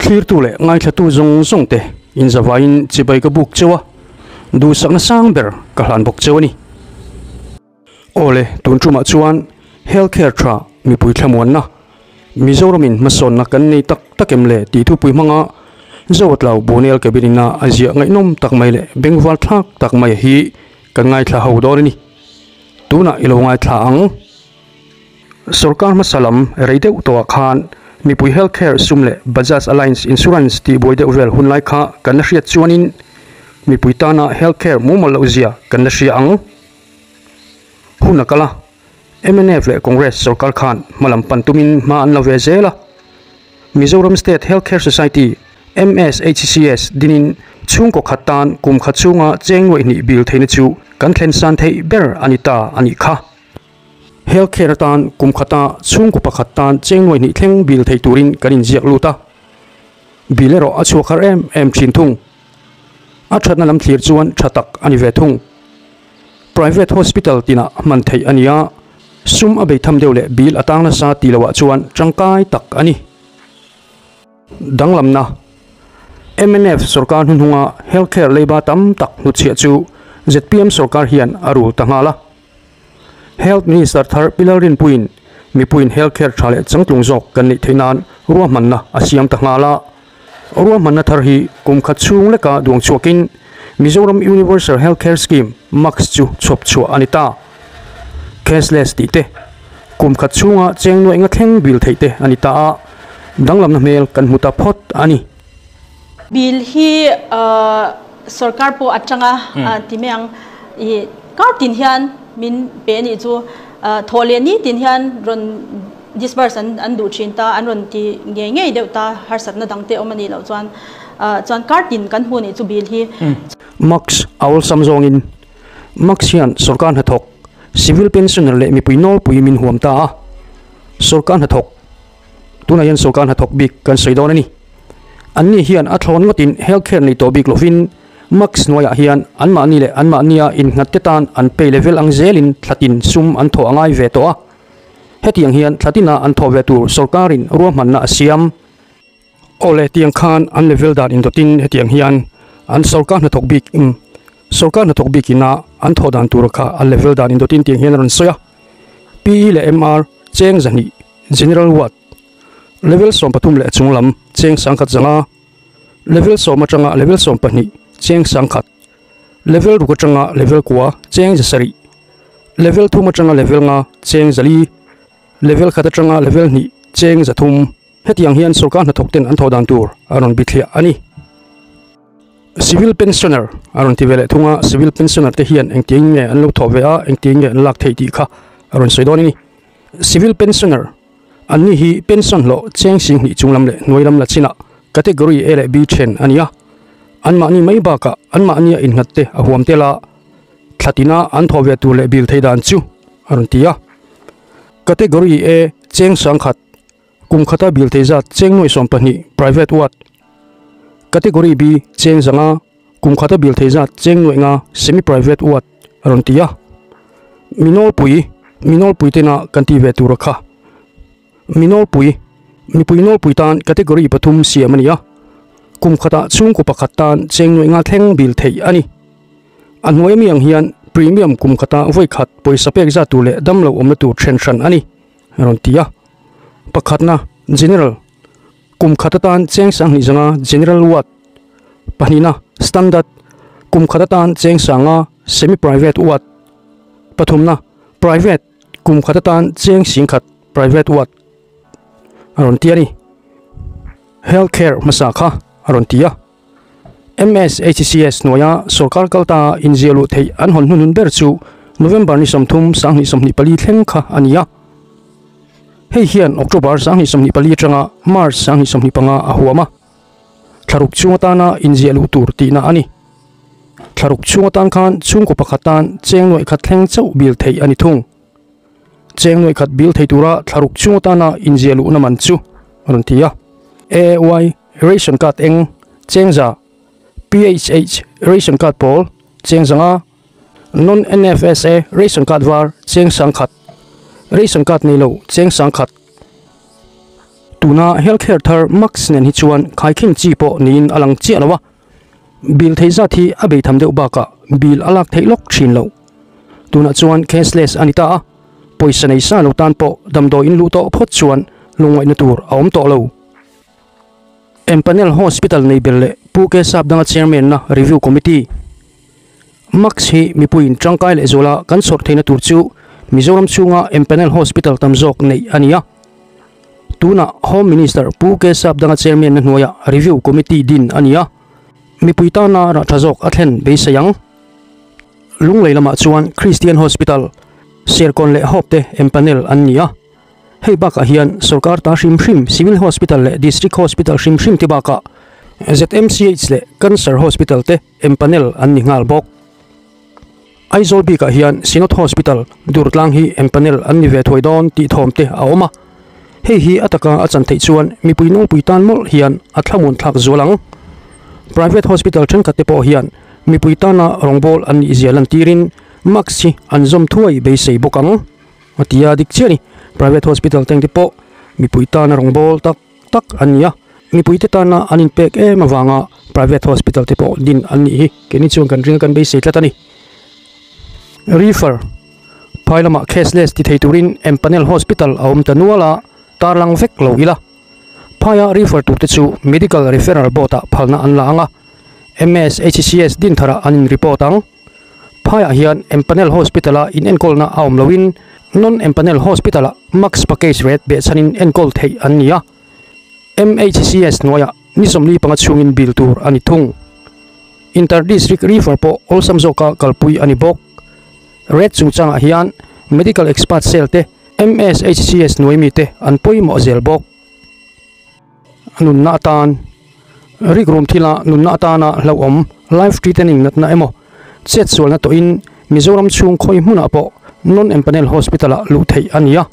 Thlirtu leh ngaithlatu zawng zawng te inzavaiin chibai ka buk cheu a, duhsakna sang ber ka hlan bawk cheu a ni. Aw le, tun tumah chuan Health Care tha mipui thlamuanna, Mizoramin hmasawnna kan nei tak tak em le tih thupui hmanga Zawtlau Bunel Cabin ina a ziah ngaihnawm tak mai leh bengval thlak tak mai hi kan ngaithla ho dawn a ni. Tunah i lo ngaithla ang. Sorkar hmasa lam rei deuh tawhah khan mipui Health Care sum leh Bajaj Alliance Insurance tih buai deuh vel hunlai kha kan la hriat chuanin mipui tana Health Care mumal loh zia kan la hria ang. Hun a kal a, mnf leh Congress sorkar khan hmalam pan tumin hma an la ve zel a. Mizoram State Health Care Society, MSHCS, dinin chhungkaw khat tan kum khat chhunga cheng nuaih hnih bil theihna chu kan thlen san theih ber a ni ta a nih kha. Health care atan kum khata chhungkaw pakhat tan cheng nuaih hnih thleng bil thei turin kan inziak lut a, bil erawh a chhuak har em em thin thung. A thatna lam thlir chuan tha tak a ni ve thung. Private hospital tinah hman theih a ni a, sum a bei tham deuh leh bil a tang nasa tih loah chuan tangkai tak a ni. Danglamna, mnf sorkar hnuhnunga health care leiba tam tak hnutchhiah chu zpm sorkar hian a rul ta nghal a. Health Minister thar Pi Lalrinpuiin mipuiin health care tha leh changtlung zawk kan neih theih nan ruahmanna a siam ta nghal a. Ruahmanna thar hi kum khat chhung leka duang chhuakin Mizoram Universal Health Care Scheme, MACS, chu chhawp chhuah a ni ta. Cashless tih te, kum khat chhunga cheng nuaih nga thleng bil theih te a ni ta a, danglamna hmel kan hmu ta phawt a ni. Bill hi sorkar pawh atanga ti mai ang i kar tin hian min pe a nih chu thawh leh ni tin hian rawn disburse an an duh thin ta an rawn ti ngei ngei deuh ta harsatna dang te awm a nih loh chuan chuan kar tin kan hmu a nih chu bill hi. Max a awlsam zawngin Max hian sorkar hnathawk civil pensioner leh mipui nawlpui min huam ta a, sorkar hnathawk Tunah hian sorkar hnathawk bik kan sawi dawn a ni. Anni hian a thlawn ngawtin health care nei tawh bik lovin max hnuaiah hian anmahni leh anmahnia innghat te tan an pay level ang zelin thlatin sum an thawh a ngai ve tawh a. Hetiang hian thlatina an thawh ve tur sorkarin ruahmanna a siam. Awle tiang khan an level dan indawtin hetiang hian an sorkar hnathawk bik sorkar hnathawk bikina an thawh dan tur kha a level dan indawtin tiang hian a rawn sawi a. PE leh MR cheng zahnih General Ward, Level 13 leh chung lam cheng sangkhat zanga, Level 10 atanga Level 12 cheng sangkhat, Level ruk atanga Level kua cheng zasarih, Level thum atanga Level nga cheng zali, Level khat atanga Level hnih cheng zathum. Hetiang hian sorkar hnathawk ten an thawh dan tur a rawn bithliah a ni. Civil Pensioner a rawn ti ve leh thung a, Civil Pensioner te hian engtiang nge an lo thawh ve a, engtiang nge an lak theih tih kha a rawn sawi dawn a ni. Civil Pensioner, Anni hi pension hlawh cheng sing hnih chung lam leh hnuai lam la chinah Category A leh B then a ni a. Anmahni mai bakah anmahnia innghat te a huam tel a, thla tina an thawh ve tur leh bil thei dan chu a rawn ti a. Category A cheng sangkhat, kum khata bil thei zat cheng nuai 12 Private Ward. Category B cheng zanga, kum khata bil thei zat cheng nuaih nga Semi Private Ward a rawn ti a. Mi nawlpui, mi nawlpui tena kan tih ve tur a kha. Mi nawlpui, mipui nawlpui tan category pathum siam a ni a. Kum khatah chhungkaw pakhat tan cheng nuaih nga thleng bil theih a ni. A hnuai ami ang hian premium kum khata vawi khat pawisa pek zat tur leh damlo awmna tur then hran a ni a rawn ti a. Pakhatna, General. Kum khat atan cheng sanghnih zanga General Ward pahnihna Standard, kum khat atan cheng sanga Semi Private Ward pathumna Private, kum khat atan cheng singkhat Private Ward a rawn ti a ni. Health Care hmasa kha a rawn ti a. MSHCS hnuaia sorkar kalta inziah luh theih an hawn hnuhnun ber chu November ni 30, 2024 thleng kha a ni a. Hei hian October 2024 atanga March 2025 a huam a, thlaruk chhung atana inziah luh tur tihna a ni. Thlaruk chhung atan khan chhungkaw pakhat tan cheng nuaih khat thleng chauh bil theih a ni thung. Cheng nuaih khat bil thei tura thlaruk chhung atana inziah luhna man chu a rawn ti a. AAY Ration Card eng, Chengza, PHH Ration Card pawl, Chengzanga, Non NFSA Ration Card var cheng sangkhat, Ration Card nei lo cheng sangkhat. Tuna healthcare thar max nen hi chuan khaikhin chi pawh niin a lang chiah lo a. Bill theih zat hi a bei tham deuh bakah bill a lak theih lawk thin loh. Tunah chuan cashless a ni ta a, pawisa nei sa lo tan pawh damdawi in luh tawh phawt chuan lungngaihna tur a awm tawh lo. Empanel Hospital nei ber leh Pu K Sapdanga Chairman na Review Committee Max hi mipuiin tangkai leh zuala kan chhawr theihna tur chu Mizoram chhunga Empanel Hospital tam zawk neih a ni a. Tunah Home Minister Pu K Sapdanga Chairman na hnuaiah Review Committee din a ni a, mipui tana rah tha zawk a thlen beisei ang. Lunglei lamah chuan Christian Hospital, Serkawn leh Hope te empanel an ni a. Hei bakah hian sorkar ta hrim hrim Civil Hospital leh District Hospital hrim hrim te bakah ZMCH leh Cancer Hospital te empanel an ni nghal bawk. Aizawl bikah hian Synod Hospital Durtlang hi empanel an ni ve thuai dawn tih thawm te a awm a. Hei hi a taka a chan theih chuan mipui nawlpui tan mawlh hian a thlamuan thlak zual ang. Private Hospital thenkhat te pawh hian mipui tana rawngbâwl an nih zia lantirin mask hi an zawm thuai beisei bawk ang. A ti a dik chiah a ni. Private hospital te ang te pawh mipui tana rawngbâwl tak tak an ni a, mipuite tana an inpek em avanga private hospital te pawh din an nih hi keini chuan kan ring a kan beisei tlat a ni. Refer phai lamah cashless ti thei turin empanel hospital a awm ta nual a, tarlang vek lo ila. Phaia refer turte chu medical referral board ah phalna an la ang a, MSHCS din tharah an in report ang. Phaiah hian empanel hospital a inenkawlna a awm loin non-empanel hospital ah max package rate behchhanin enkawl theih an ni a, MHCS hnuaiah ni 45 chhungin bill tur a ni thung. Inter-district refer pawh awlsam zawka kalpui a ni bawk. Rate chungchangah hian medical expert cell te MSHCS hnuai mite an pawimawh zel bawk. Nunna atan, Rikrum thila nunna atana hlauhawm, life threatening natna emaw, chetsualna tawhin Mizoram chhung khawi hmunah pawh non-empanel hospital-ah luh theih a ni a.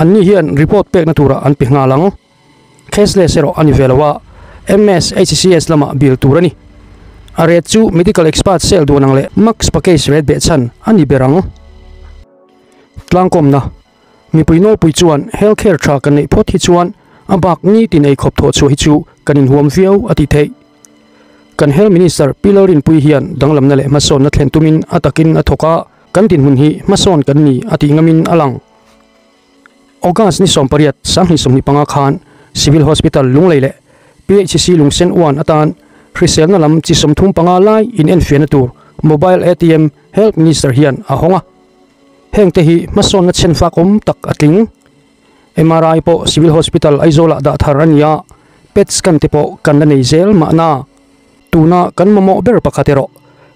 Anni hian report pekna turah an pe nghal ang. Cashless erawh a ni ve lo a, MSHCS lamah bill tur a ni. A rate chu medical expert sale duan ang leh max package rate behchhan a ni ber ang. Tlangkawmna. Mipui nawlpui chuan health care tha kan neih phawt hi chuan a bak nitin ei khawp thawh chhuah hi chu kan inhuam viau a tih theih. Kan Health Minister Pi Lalrinpuii hian danglamna leh hmasawnna thlen tumin a takin a thawk a, kan dinhmun hi hmasawn kan ni a tih ngamin a lang. August ni 18, 2025 khan Civil Hospital Lunglei leh PHC Lungsen Uan atan hriselna lam chi 35 lai inenfiahna tur Mobile ATM Health Minister hian a hawng a. Hengte hi hmasawnna chhen fak awm tak a tling. MRI pawh Civil Hospital Aizawlah dah thar a ni a, PET scan te pawh kan la nei zel mahna. Tuna kan mamawh ber pakhat erawh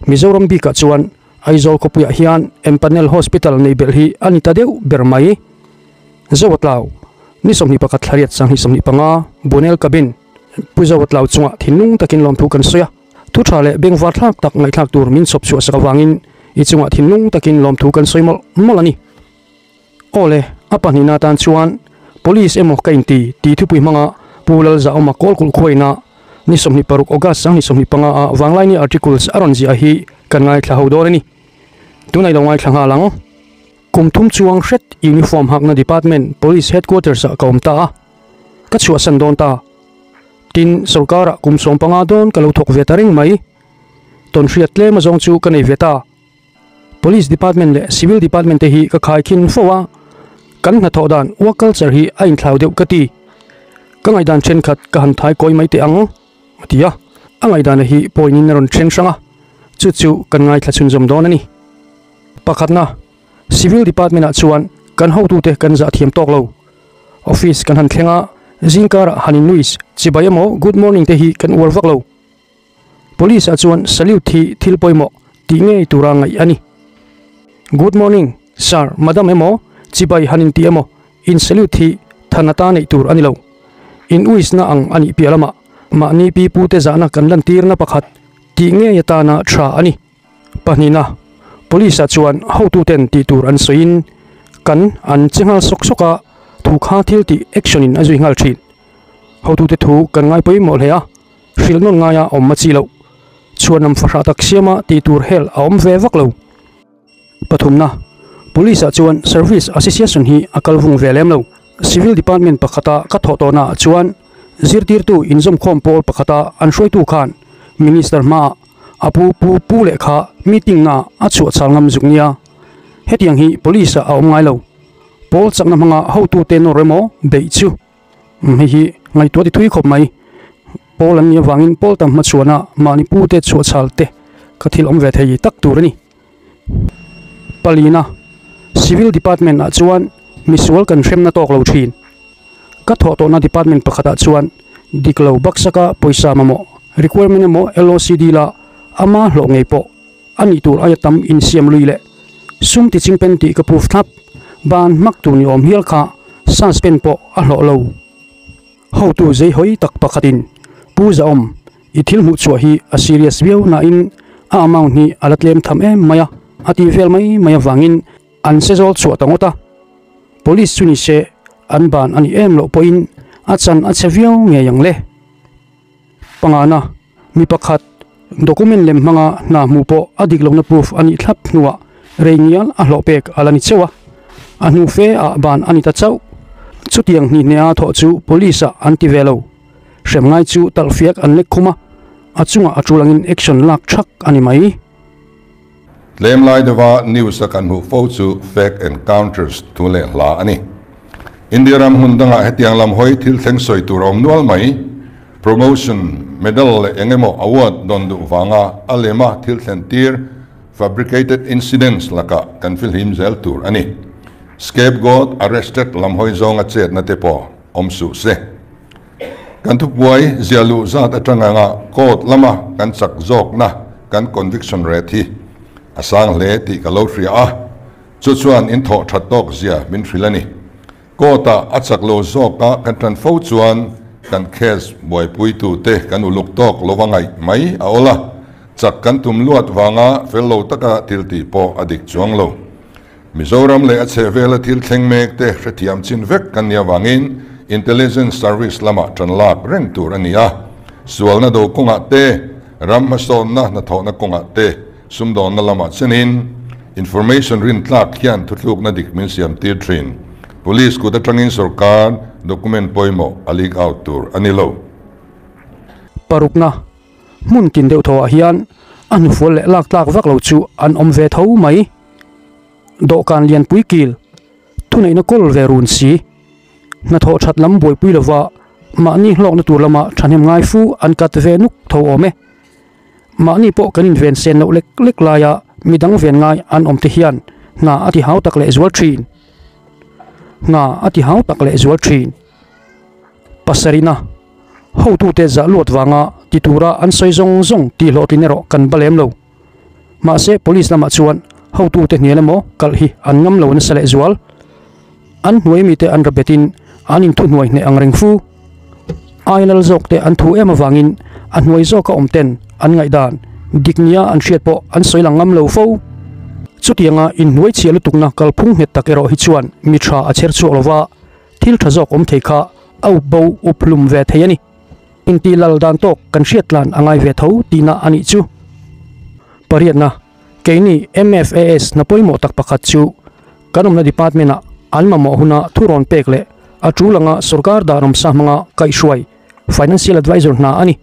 Mizoram bikah chuan Aizawl khawpuiah hian Empanel Hospital nei belh hi a ni ta deuh ber mai. Zauatlau, Ni 21 thla riat 2025, Bunel Cabin, Pu Zauatlau chungah thinlung takin lawmthu kan sawi a. Thu tha leh bengvar thlak tak ngaihthlak tur min chhawp chhuah sak avangin i chungah thinlung takin lawmthu kan sawi mawlh mawlh a ni. Aw le, a pahnihna atan chuan Police emaw ka inti tih thupui hmanga Pu Lalzahawma Kawlkulh khuaina ni 26 August 2025 a Vanglaini articles a rawn ziah hi kan ngaithla ho dawn a ni. Tunah i lo ngaithla nghal ang. Kum thum chuang hret uniform hakna department Police Headquarters ah ka awm ta a, ka chhuahsan dawn ta. Tin, sorkarah kum 15 dawn ka lo thawk ve ta reng mai. Tawnhriat tlem azawng chu ka nei ve ta. Police department leh civil department te hi ka khaikhin fo a, kan hnathawh dan work culture hi a inthlau deuh ka ti. Ka ngaihdan thenkhat ka han thai kawi mai teh ang, a ti a. A ngaihdana hi pawinin a rawn then hrang a, chu chu kan ngaithla chhunzawm dawn a ni. Pakhatna, civil department ah chuan kan hotute kan zah thiam tawk lo. Office kan han thleng a, zingkarah han in wish, chibai emaw good morning te hi kan uar vak lo. Police ah chuan salute hi thil pawimawh tih ngei tura ngaih a ni. Good morning, sir, madam emaw chibai han in ti emaw in salute hi than ata neih tur a ni lo. In wish na ang a nih piah lamah mahni pi pu te zahna kan lantirna pakhat tih ngei atana tha a ni. Pahnihna, Police ah chuan hotuten tih tur an sawiin kan an che nghal sawk sawk a, thu kha thil tih action in a zui nghal thin. Hotute thu kan ngai pawimawh hle a, hrilh nawn ngaia awm a chi loh. Chhuanam fahrah tak siama tih tur hel a awm ve vak lo. Pathumna, Police ah chuan Service Association hi a kal vung ve lem lo. Civil department pakhata ka thawh tawhnaah chuan zirtirtu inzawmkhawm pawl pakhata an hruaitu khan Minister hmaah a pu pu pu leh kha meeting naah a chhuah chhal ngam zuk nia. Hetiang hi police ah a awm ngai lo. Pawl chakna hmanga hotute nawr emaw beih chu hei hi ngaihtuah ti thui khawp mai. Pawl an nih avangin pawl tam hmachhuana mahni pute chhuah chhal te kha thil awm ve thei tak tur a ni. Palina, Civil Department ah chuan misual kan hremna tawk lo thin. Ka thawh tawhna department pakhatah chuan dik lo baksaka pawisa mamawh requirement emaw LOCD la ama hlawh ngei pawh a nih tur aia tam insiam lui leh sum ti chingpen tih ka proof thlap. Ban hmak tur ni awm hial kha suspend pawh a hlawh lo. Hotu zeihawi tak pakhatin Pu Zaawm, i thil hmuh chhuah hi a serious viau nain a amount hi a la tlem tham em mai a, a ti vel mai mai avangin an se zawl chhuah ta ngawt a. Police chu ni se an ban a nih em loh pawhin a chan a che viau ngei ang le. Pangana, mi pakhat document lem hmanga hna hmuh pawh a dik lohna proof a nih thlap hnuah rei ngial a hlawh pek a la ni cheu a, a hnu fe ah ban a ni ta chauh. Chutiang hnih-hneha thawh chu police ah an ti ve lo. Hrem ngai chu talhfiak an lek khum a, a chungah a tul angin action lak thak a ni mai. Tlem lai deuha news a kan hmuh fo chu fake encounters thu leh hla a ni. India ram hmun dangah hetiang lam hawi thil thleng sawi tur a awm nual mai. Promotion, medal leh eng emaw award dawn duh vanga a lema thil thlen tir, fabricated incidents, lakah kan filhim zel tur a ni. Scapegoat arrested lam hawi zawnga chetna te pawh awm suh se. Kan thupuai zia luh zat atang anga court lama kan chak zawkna kan conviction rate hi a sang hle tih ka lo hria a, chu chuan in thawh that tawk zia min hrilh a ni. Court ah a chak lo zawka kan tan fo chuan kan case buaipuitute kan uluk tawk lova ngaih mai a awl a, chak kan tum luat vanga fel lo taka thil tih pawh a dik chuang lo. Mizoram leh a chhehvela thil thleng mek te hrethiam chin vek kan nih avangin Intelligence Service lamah tan lak reng tur a ni a, sualna do kawngah te, ram hmasawnna hnathawhna kawngah te, sumdawnna lamah chenin information rintlak hian thuthlukna dik min siam tir thin. Police kut atangin sorkar document pawimawh a leak out tur a ni lo. Parukna hmun tin deuh tho ah hian a hnufual leh lak tlak vak lo chu an awm ve tho mai. Dawhkan lianpui kil thuneihna kawl ve run si. Hnathawh that lam buaipui lova mahni hlawkna tur lama thahnem ngai fu an kat ve nuk tho awm e. Mahni pawh kan inven sen loh lek lek laia midang ven ngai an awm te hian hna a ti hau tak leh zual thin. Hna a ti hau tak leh zual thin. Pasarihna, Hotute zah luat vanga ti tura an sawi zawng zawng tih hlawhtlin erawh kan ba lem lo. Mahse police lamah chuan hotute hnial emaw kalh hi an ngam lo nasa leh zual. An hnuai mite an rabetin an inthuhnuai hneh ang reng fu. Ai lal zawk te an thu em avangin a hnuai zawka awm ten an ngaihdan dik nia an hriat pawh an sawi lang ngam lo fo. Chutianga inhnuai chhia lutukna kalphung nghet tak erawh hi chuan mi tha a chher chhuak lova thil tha zawk awm thei kha a up bo up hlum ve thei a ni. Intih lal dan tawk kan hriat tlan a ngai ve tho tihna a nih chu. Pariatna, Keini MFAS hna pawimawh tak pakhat chu kan awmna department-ah an mamawh huna thurawn pek leh a tul anga sorkar darawmsa hmanga kaihhruai Financial Advisor hna a ni.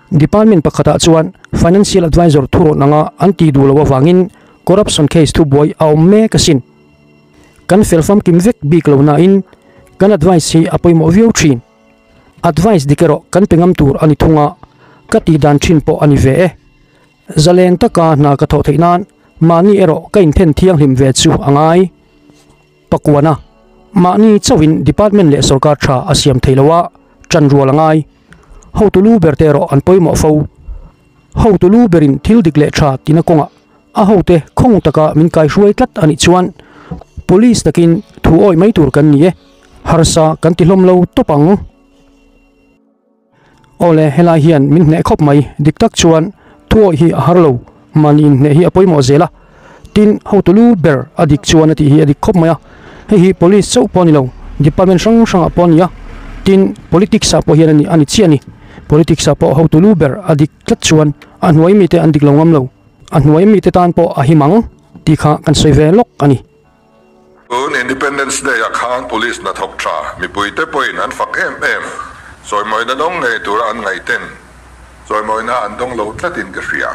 Department pakhatah chuan Financial Advisor thurawn anga an tih duh loh avangin corruption case thubuai a awm mek asin. Kan fel famkim vek bik lo nain kan advice hi a pawimawh viau thin. Advice dik erawh kan pe ngam tur a ni thung a, ka tih dan thin pawh a ni ve e. Zalen taka hna ka thawh theih nan mahni erawh ka inthen thianghlim ve chu a ngai. Pakuana, mahni chauhin department leh sorkar tha a siam thei lo a, ṭan rual a ngai. Hotu lu ber te erawh an pawimawh fo. Hotu lu berin thil dik leh tha tina kawngah a hote khawng taka min kaihruai tlat a nih chuan police takin thu awih mai tur kan ni e, harsa kan ti hlawm lo tawp ang. Awle, helai hian min hneh khawp mai, dik tak chuan thu awih hi a har lo, mahni inhneh hi a pawimawh zel a, tin hotu lu ber a dik chuan a tih hi a dik khawp mai a, hei hi police chauh pawh a ni lo, department hrang hrangah pawh a ni a, tin politics ah pawh hian a ni a ni chiah a ni, politics ah pawh hotu lu ber a dik tlat chuan a hnuai mite an dik lo ngam lo. A hnuai mite tan pawh a him ang tih kha kan sawi ve lawk a ni. Tun Independence Day ah khan Police hnathawk tha mipuite pawhin an fak em em, chawimawina dawng ngei tura an ngaih ten chawimawina an dawng lo tlatin ka hria.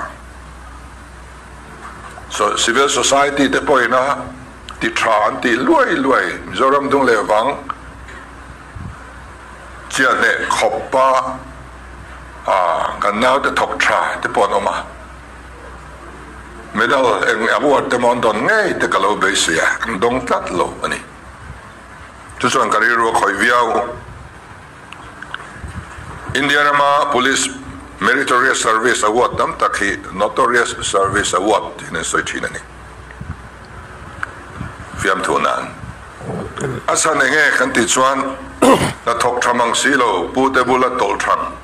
Civil society te pawhin a ti tha an tih luai luai Mizoram dung leh vang chiahhneh khawpa kan naute thawk tha te pawh an awm a. Medal eng award te maw an dawn ngei te ka lo beisei a, an dawng tlat lo a ni. Chu chuan ka rilru a khawih viau. India rama Police Meritorious Service Award tam tak hi Notorious Service Award tiin an sawi thin a ni. Fiamthu nan. A chhan enge kan tih chuan hnathawk tha mang si lo Pu te bula tawlh thang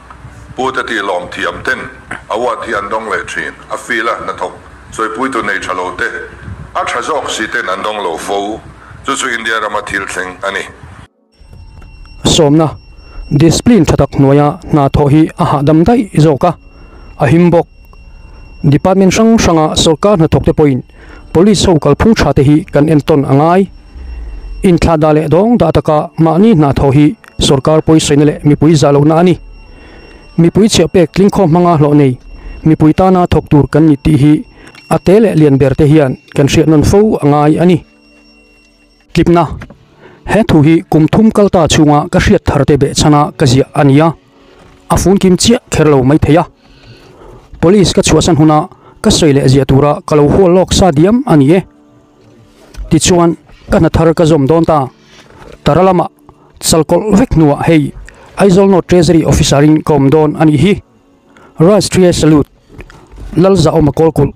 Pu te tih lawm thiam ten award hi an dawng leh thin. A feel a hnathawk chawipuitu nei tha lo te a tha zawk si ten an dawng lo fo. Chu chu India rama thil thleng a ni. Sawmna, Discipline tha tak hnuaia hna thawh hi a hahdam daih zawk a, a him bawk. Department hrang hranga sorkar hnathawkte pawhin Police ho kalphung tha te hi kan entawn a ngai. Inthlahdah leh dawng dah taka mahni hna thawh hi sorkar pawisawina leh mipui zah lohna a ni. Mipui chhiah pek tlingkhawm hmanga hlawh nei mipui tana thawk tur kan ni tih hi a te leh lian ber te hian kan hriat nawn fo a ngai a ni. Tlipna, He thu hi kum thum kal ta chhunga ka hriat thar te beh chhana ka ziah a ni a, a fun kim chiah kher lo mai thei a. Police ka chhuahsan huna ka sawi leh ziah tura ka lo hual lawk sa diam a ni e. Tichuan, ka hna thar ka zawm dawn ta. Tara lamah chalkawlh vek hnuah hei Aizawl North Treasury Officer in ka awm dawn a nih hi. Rashtriya Salute, Lalzahawma Kawlkulh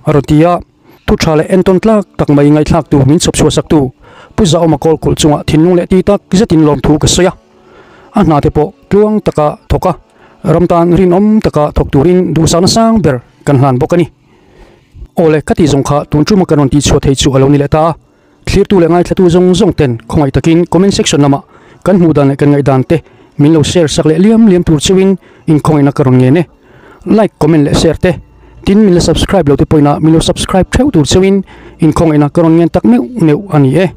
a rawn ti a. Thu tha leh entawn tlak tak mai ngaihthlaktu min chhawp chhuahsaktu Pu Zaawma kawl kulh chungah thinlung leh ti tak zetin lawmthu ka sawi a. A hna te pawh tluang taka thawk a, ram tan rinawm taka thawk turin duhsakna sang ber kan hlan bawk a ni. Awle ka tih zawng kha tun tuma kan rawn tihchhuah thei chu a lo ni leh ta a. Thlirtu leh ngaithlatu zawng zawng ten khawngaih takin comment section lamah kan hmuh dan leh kan ngaihdan te min lo share sak leh liam liam tur cheuhin inkhawngaihna ka rawn ngen e. Like, comment leh share te tin min la subscribe lo te pawhin ah min lo subscribe theuh tur cheuhin inkhawngaihna ka rawn ngen tak meuh meuh a ni e.